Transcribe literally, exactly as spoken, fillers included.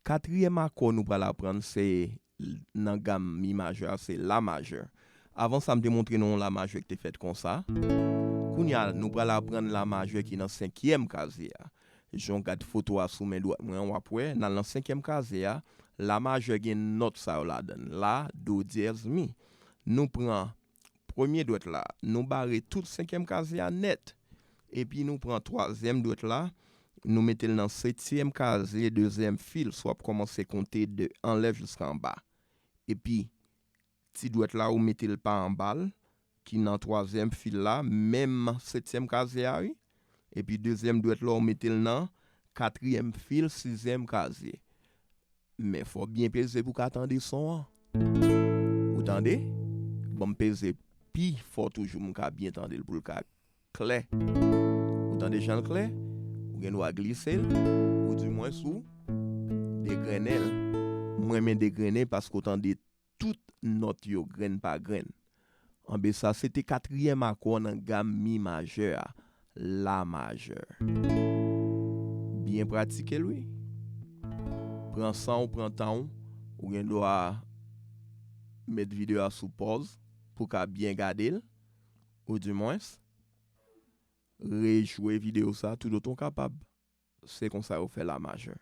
Katriyèm akò nou pral aprann se nan gam mi majè a, se la majè. Avan sa, m te montre nou yon la majè ki te fèt konsa. Kounye a, nou pral aprann la majè ki nan senkyèm kazye a. Jan w gad foto a sou men dwat mwen an, w ap wè, n al nan senkyèm kazye a, la majè gen nòt sa yo ladan l, la, do, dyèz, mi. Nou pran premye dwèt la, nou bare tout senkyèm kazye a nèt. Epi nou pran twazyèm dwèt la, nou mete l nan setyèm kazye, dezyèm fil, si w ap kòmanse konte de anlè jiska anba. Epi, ti dwèt la, ou mete l pa anba l, ki nan twazyèm fil la, menm setyèm kazye a, wi. Epi, dezyèm dwèt la, ou mete l nan katriyèm fil, sizyèm kazye. Men fò w byen peze pou w ka tande son an. Ou tande? Ban m peze pi fò toujou, m ka byen tande l pou l ka klè. Ou tande jan l klè? Ou gen dwa glise l, ou dimwens ou degrennen l. M renmen degrennen paske w tande tout nòt yo grenn pa grenn. Anben, sa se te katriyèm akò nan gam mi majè a, la majè. Byen pratike l, wi. Pran san w, pran tan w. Ou gen dwa met videyo a sou pòz pou w ka byen gade l, ou dimwens, rejwe videyo sa toutotan w kapab. Se konsa yo fè la majè.